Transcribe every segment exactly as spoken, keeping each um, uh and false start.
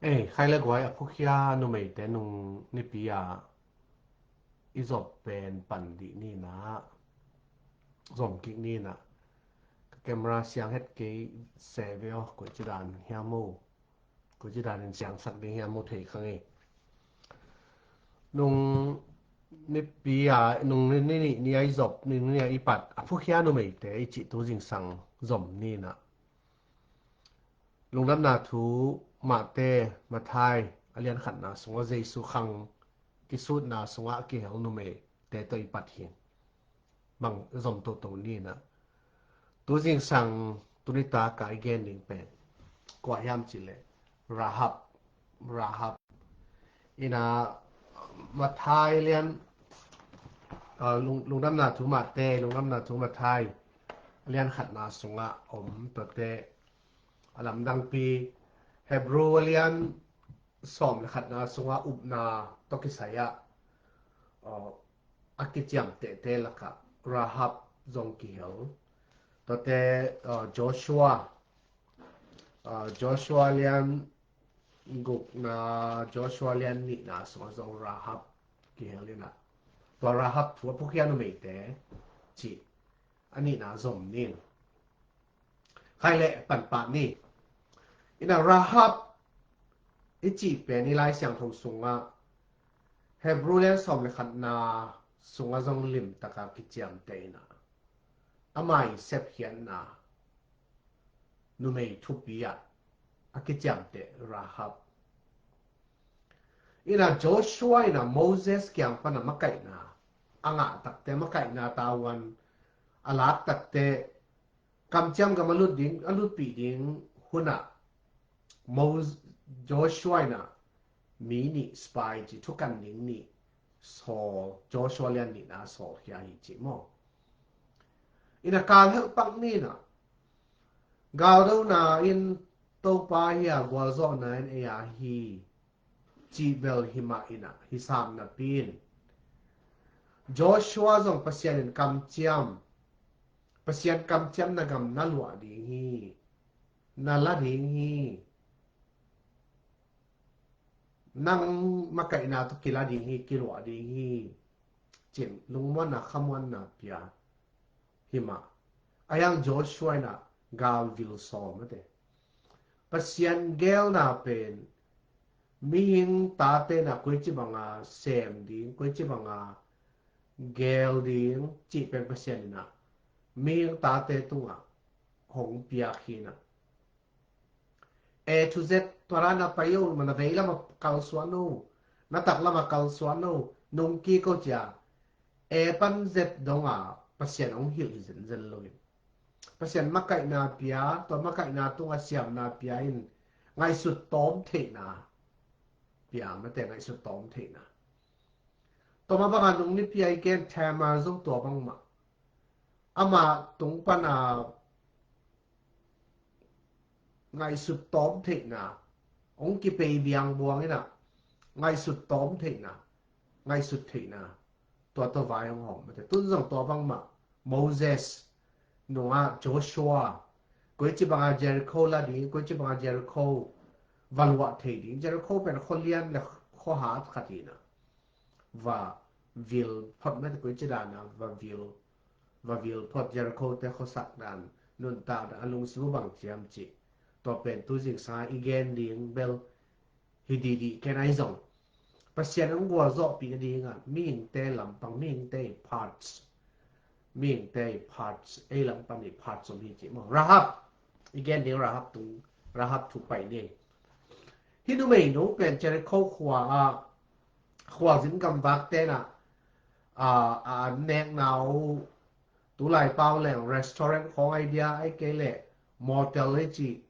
Ei, khai le guai, a phukhia numeite nung nipi a i zop pen pan dih ni na, zom kik ni na. Ka camera siang het kei se ve aw, koici dan hiam maw? Koici danin siangsak ding hiam maw thei kha ngei. Nung nipi a, nung ni, ni, ni, ni a i zop, ni, ni a i pat, a phukhia numeite i cih tu zingsang zom ni na. Lungdamna Thu Matthai, Matthai a lian khatna sungah Jesu khang kisutna sungah kihel numeite tawh i pat hi. Bang zom toto ni na. Tu zingsang tuni tak a i gen ding pen kua hiam cih leh Rahab, Rahab. Ina Matthai lian, ah, lung, Lungdamna Thu Matthai, Lungdamna Thu Matthai a lian khatna sungah om tuate, a lamdangpi Hebrew a lian sawm le khatna sungah upna tawh kisai ah, ah, a kiciamtehte lakah Rahab zong kihel. Tuate, ah, Joshua, ah, Joshua lian gukna, Joshua lian nihna sungah zong Rahab kihel ina. Tua Rahab thu a phukhia numeite cih a nihna zom ni. Khai le pan pah ni. Ina Rahab i cih pen i Lai Siangtho sungah Hebrew lian sawm le khatna sungah zong limtaka kiciamteh ina. Ama i sepkhiatna numei thupi ah a kiciamteh Rahab. Ina Joshua ina Moses kiang pana makaihna a ngah takte, makaihna tavuan a lak takte, kamciam gam a lut ding, a lutpih ding hunah Mos-, Joshua ina mi nih spy ci, thukan ding nih sawl, Joshua lian nihna sawlkhia hi ci maw. Ina kal helh pak ni na, galdona in Topa hi a, gualzawhna in ei a hi, cih bel hi mah ina, hi sam napi in Joshua zong Pasian in kamciam, Pasian kamciam na gam na luah ding hi, na la ding hi. Nang makaihna tawh kila ding hi, kiluah ding hi, cin lungmuanna, khamuanna pia hi mah. A hiang Joshua ina galvil sawm a te. Pasian gelna pen mihing tate na koici banga sem ding, koici banga gel ding cih pen Pasian ina mihing tate tungah hong piak hi na. A to Z, tua dan a pai o, na vei lam a kalsuan o, na tak lam a kalsuan o, nung kik o cia, A pan Z donga Pasian hong hilh hi zenzen lo in. Pasian makaihna pia, tua makaihna tunga siamna pia in ngaihsut tawm theihna pia, mate, ngaihsut tawm theihna. Tua mah banga nung nipi a i gen Tamar zong tua bangmah. Ama tung pana ngaihsut tawm theihna, hong kipei biang buang ina ngaihsut tawm theihna, ngaihsut theihna, tua tawh vai hong hawm mate. Tun zong tua bangmah Moses nungah Joshua, koici banga Jericho la ding, koici banga Jericho va luah thei ding. Jericho pen khualian le khuahat khat hi na. Va vil phot mate, koici dana va vil, va vil phot, Jericho te khuasak dan, nuntak dan, a lungsim uh bang ciam cih. Tua pen tu zingsang i gen ding bel hi dihdih ken ahi zong, Pasian hong gualzawhpih nadinga mihingte lampang, mihingte i parts, mihingte i parts, ei lam pan i parts om hi ci maw. Rahab, i gen ding Rahab tung, Rahab thu pai ni. Hih numeinu pen Jericho khua ah khualzin gamvak tena, a, a an nekna uh, tulai pau leng restaurant khawng ai dia, ai kei leh motel i cih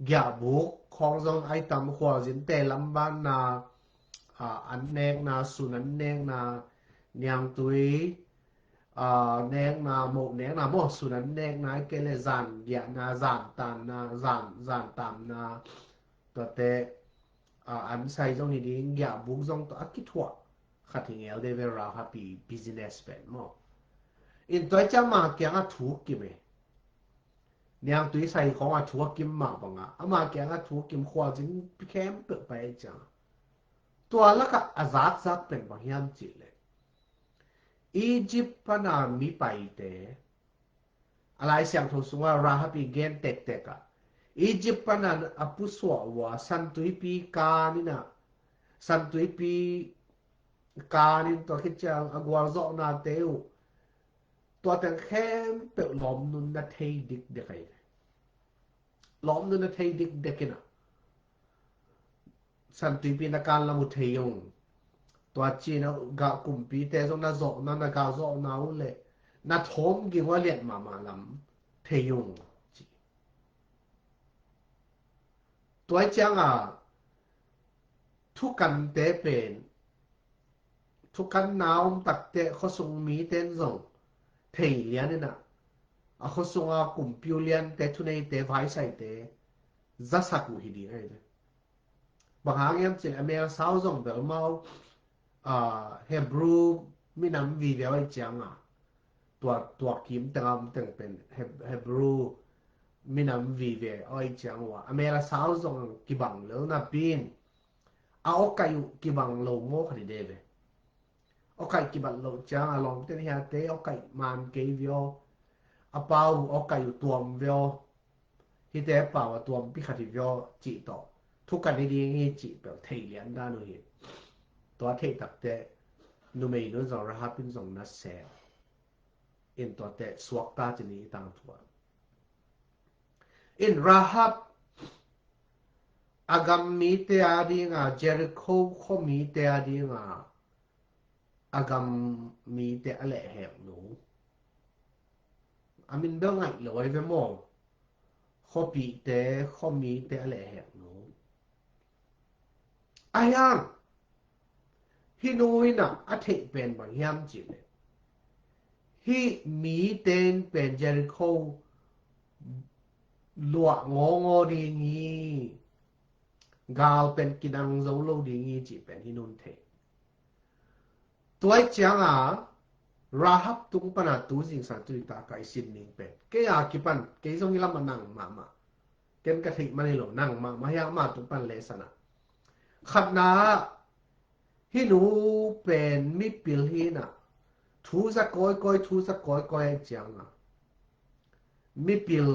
giahbuk khawng zong ai tam, khualzin te lambanna, a, an nekna, sun an nekna, niangtui, a, nekna, moh nekna maw, sun an nekna, ai kei leh zan giahna, zan tanna, zan, zan tamna, tuate, a, an sai zong hi ding, giahbuk zong tawh a kithuah khat hi ngel de ve, Rahab i business pen maw. In tua i ciang ma kiangah thuk kim e. Niangtui sai khawng a thu a kim mah bangah ama kiangah thu a kim khualzin khempeuh pai ahih ciangah, tua lakah a zakzak pen bang hiam cih leh, Egypt pana mi paite, a Lai Siangtho sungah Rahab i gen tektek ah, Egypt pana a pusuah uh a, Santuipi kan in ah, Santuipi kan in tua khit ciang a gualzawhnate uh, tua teng khempeuh lawmnun na thei dikdek ahi. Lawmnun na thei dikdek in ah, Santuipi na kan lam uh thei ung. Tua ci-in a gah kumpite zong na zawhna, na gah zawhna uh leh na thawm ging uh a lian mahmah lam thei ung, ci. Tua ahih ciangah thukante pen, thukanna om takte khuasung mite in zong thei lian in ah, a khuasunga kumpi uh liante, thuneite, vaisaite zasak uh hi ding ahi ve. Bang hang hiam cih leh a mel sau zong bel amau, ah, Hebrew minam vive uh ahih ciangah, tua, tua kim teng a om teng pen Heb-, Hebrew minam vive uh ahih ciang uh a, a mel a sau zong kibang lo napi in, a awkaih uh kibang lo maw kha dide ve. Awkaih kibang loh ciangah lawmte in hiate awkaih man kei ve aw, a pau uh awkaih uh tuam ve aw, hihte pau a tuampi khat hi ve aw cih tawh thukan hi ding hi cih peuh thei lian dan uh hi. Tua theih takte numeinu in zong, Rahab in zong na sel in, tuate suakta ci ni i tangthu ah. In Rahab a gam mite a dinga, Jericho khua mite a dinga a gam mite a lehheknu, a min bel ngaih lo ahi ve maw, khuapihte, khua mite a lehheknu. Ahi hang hih nu in ah a theih pen bang hiam cih leh, hih mite in pen Jericho luah ngawngawng ding hi, gal pen kinang zo lo ding hi cih pen hih nu in thei. Tua ahih ciangah Rahab tung pana tu zingsang tu nitak a i sim ding pen, kei a kipan, kei zong hi lam a nang mahmah, ken ka theih man hi lo, nang mahmah hi a, ama tung pan lesson ah. Khatna ah, hih nu pen mipil hi in ah, thu za kawikawi, thu za kawikawi ahih ciangah, mipil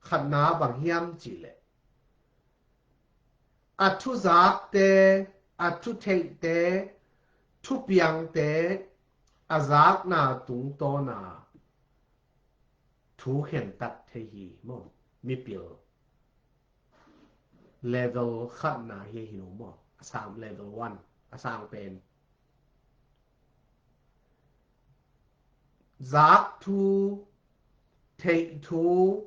khatna bang hiam cih leh, a thuzakte, a thutheihte, thupiangte a zakna tungtawna thu khentat thei hi maw. Mipil level khatna hi hi nu maw, a sang, level one, a sang pen. Zak thu, theih thu,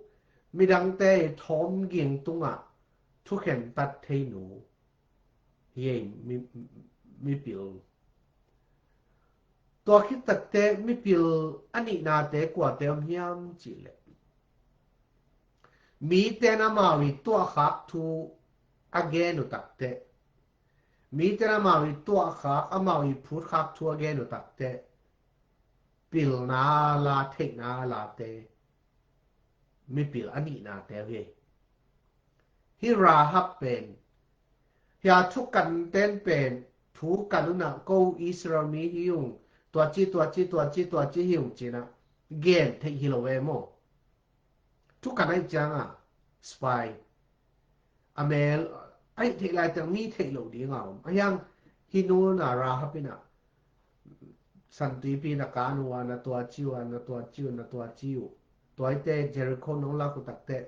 midangte i thawm ging tungah thukhen tat thei nu hi ei, mi, mipil. Tua khit takteh mipil a nihnate kuate om hiam cih leh, mite in amau i tuahkhak thu a gen uh takteh, mite in amau i tuahkhak, amau i phutkhak thu a gen uh takteh, pilna a la, theihna a late mipil a nihnate uh hi. Hih Rahab pen, hih a thukanten pen, thukan un ah ko Israel mi hi ung, tua ci, tua ci, tua ci, tua ci hi ung ci-in ah gen theih hi lo e maw. Thukan ahih ciangah spy, a mel ahih theih laitak mi theih loh ding a om. Ahi hang hih nu in ah, Rahab in ah, Santuipi na kan uh a, na tua ci uh a, na tua ci uh, na tua ci uh. Tua hi teh Jericho nong lak uh takteh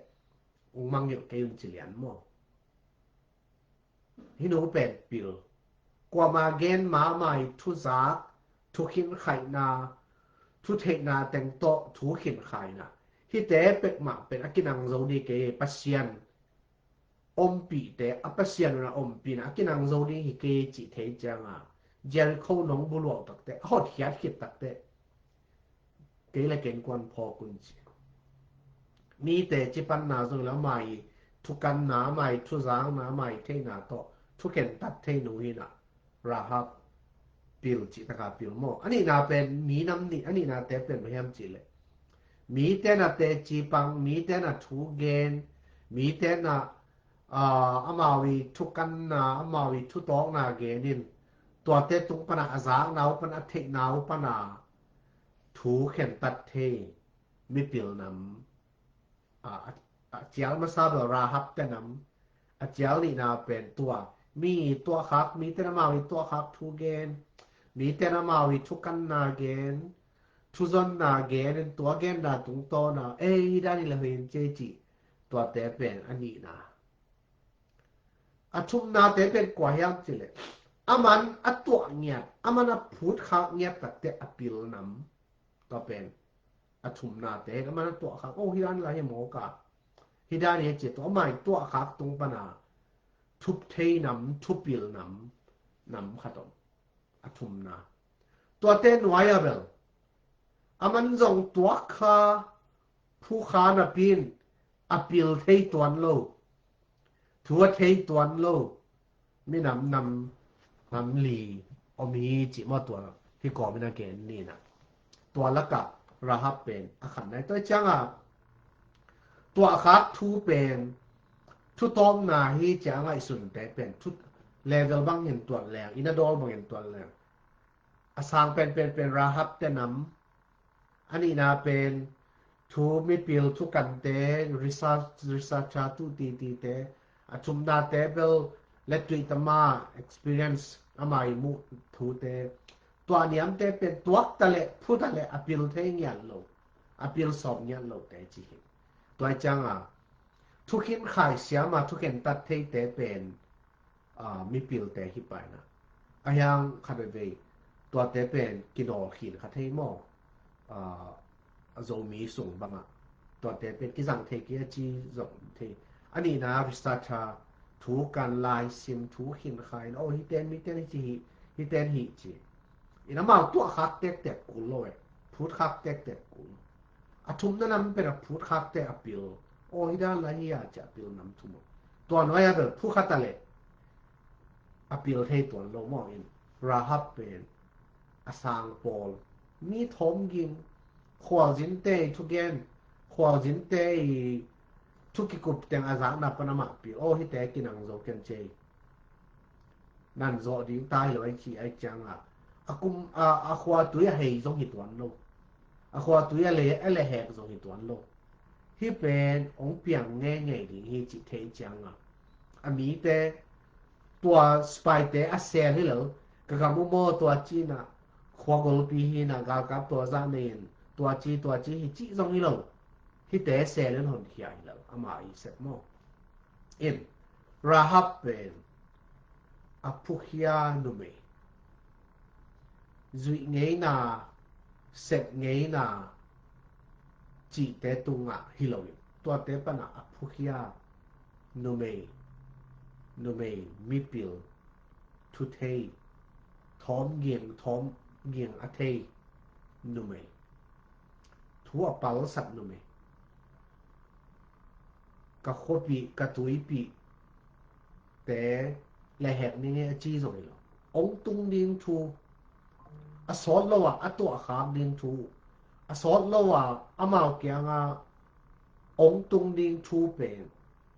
ong mangngilh kei un ci lian maw. Hih nu pen pil. Kuamah gen mahmah i thuzak, thukhinkhaihna, thutheihna teng tawh thukhinkhaihna, hihte peuhmah pen a kinang zo ding kei, Pasian ompihte, a Pasian un a ompihna a kinang zo ding hi kei cih thei ciangah, Jericho nong buluah uh takteh, a hotkhiat khit takteh, kei le kei in kuan phawk un ci. Mite cipanna zong le amah i thukanna, amah i thuzakna, amah i theihna tawh thukhen tat thei nu hi in ah, Rahab pil cih taka pil maw. A nihna pen, mi nam nih, a nihnate pen bang hiam cih leh, Mite na teci pang, mite na thu gen, mite na, aa, amau i thukanna, amau i thutawkna genin, tuate tung pana a zakna uh pana a theihna uh pana thu khentat thei mipil nam. A, a, a cial masa bel Rahab te nam, a cial nihna pen tua, mi tuahkhak, mite na amau i tuahkhak thu gen, mite na amau i thukanna gen, thuzonna gen, tua genna tungtawna, ei, hi dan hi le hoih in cei cih, tuate pen a nihna. A thumnate pen kua hiam cih le, aman a tuah ngiat, aman a phutkhak ngiat takte a pil nam. Tua pen a thumnate, aman a tuahkhak, oh, hi dan la hi mawk a. Hi dan hi a ci tua, amah i tuahkhak tung pana thup thei nam, thupil nam, nam khat om. A thumna. Tuate nuai a bel, aman zong tuak kha, phu kha napi in a pil thei tuan lo, thu a thei tuan lo minam nam, nam li om hi cih maw, tua hi kawmin a gen ni na. Tua lakah Rahab pen a khatna hi. Tua ciangah tuahkhak thu pen thutawpna hi ciangah i sunte pen thu level bangin tuan leng, i na dawl bangin tuan leng, a sang penpen pen Rahab te nam, a nihna pen thu mipil thukante, research, researcher tu titite, a thumnate bel le tuitama experience, ama i muh thute, tua niamte pen tuak ta le, phu ta le a pil thei ngiat lo, a pil sawm ngiat lote ci hi. Tua ciangah thukhin khai siama thukhen tat theite pen, aa, mipilte hi paina. A hiang khat veivei tuate pen kinawl khin kha thei maw? Aa, a Zomi sung bangah tuate pen kizang thei kei a ci zong thei. A nihna researcher thu kan lai sim thu khin khain, oh, hiten miten hi ci hi, hiten hi ci. In amau tuahkhak tektek kul lo e, phutkhak tektek kul lo. A thumna nam pen a phutkhakte a pil. Aw, hi dan la hi a ci a pil nam thum. Tua nuai a bel phu khat a le a pil thei tuan lo maw in. Rahab pen a sang pawl, mi thawm ging, khualzinte i thugen, khualzinte i thu kikup teng a zakna pan amah pil. Aw, hite kinang zo ken cei. Nan zawh ding ta hi lo ai ci ai ciangah a kum, a, a khuatui a hei zong hi tuan lo. A khuatui a le, a lehhek zong hi tuan lo. Hih pen hong piang ngeingei ding hi cih thei ciangah a mite, tua spy-te a sel hi lo. Ka gam uh maw tua ci-in ah, khua golpi hi-in ah, galkap tua zah nei-in tua ci tua ci hi cih zong hi lo. Hihte sel in honkhia hi lo, ama i sep maw. In, Rahab pen a phukhia numei, zuih ngeina, sep ngeina cihte tungah hi lo in, tuate panah a phukhia numei, numei mipil, thuthei, thawm ging, thawm ging a thei numei, thu a palsat numei, ka khuapih, ka tuipih te lehhek ning e a ci zong hi lo. Hong tung ding thu, a sawt lo ah a tuahkhak ding thu, a sawt lo ah amau kiangah hong tung ding thu pen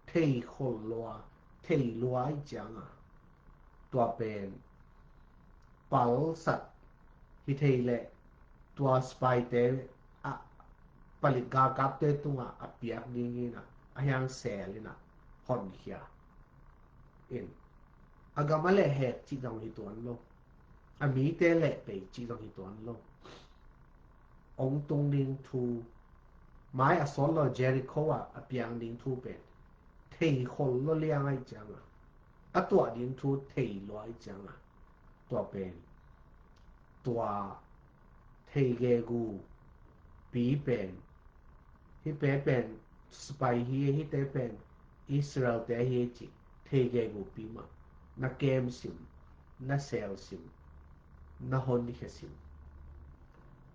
thei khol lo a, thei lua i ciangah tua pen palsat hi thei leh tua spy-te ah, palik galkapte tungah a piak dingin ah, a hiang sel in ah honkhia in, a gam a lehhek cih zong hi tuan lo, a mite lehpei cih zong hi tuan lo. Hong tung ding thu, mai a sawt lo Jericho ah a piang ding thu pen thei khol lo liang ai ciangah, a tuah ding thu thei lua ai ciangah, tua pen, tua thei gegu pi pen, hihte pen spy hi, hihte pen Israel-te hi cih thei gegu pi mah na kem sim, na sel sim, na honkhia sim.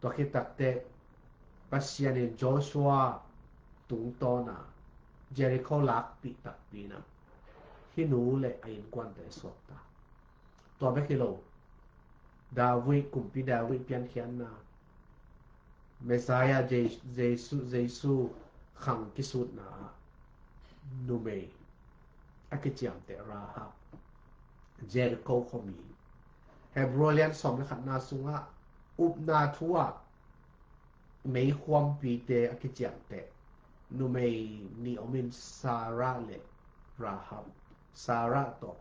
Tua khit takteh Pasian in Joshua tungtawn a Jericho lakpih takpi in ah, hih nu le a innkuante suakta. Tua bek hi lo, David, kumpi David piankhiatna, Messiah Je- Jesu, Jesu khang kisutna ah numei a kiciamteh Rahab, Jericho khuami. Hebrew lian sawm le khatna sungah upna thu ah meikhuampite a kiciamteh numei nih om in, Sarah le Rahab. Sarah tawh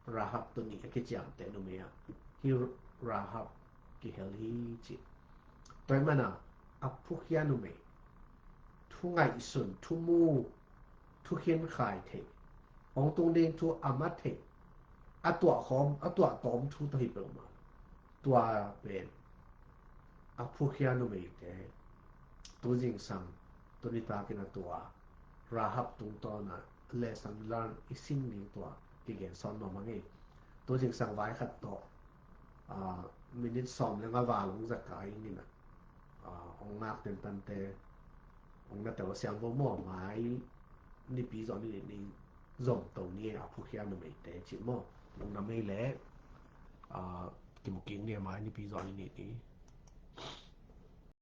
Rahab tawh nih a kiciamteh numei ah hih Rahab kihel hi ci. Tua ahih manin a phukhia numei, thu ngaihsun, thu mu, thu khinkhai thei, hong tung ding thu a ma thei, a tuah khawm, a tuah tawm thu tawh hi peuhmah. Tua pen a phukhia numeite tu zingsang, tu nitakin a tua Rahab tungtawn a lesson learn i sim ding tua kigen sawn nuam hang ei. Tu zingsang vai khat tawh, ah, minute sawm le nga val hong zat ka ing in a, ah, hong ngak tentante hong na tel siang vo maw, mai nipi zawh ni nih ni zom to ni a phukhia numeite cih maw. Lungdam ei leh, ah, kimu kik ni mai nipi zawh ni nih ni.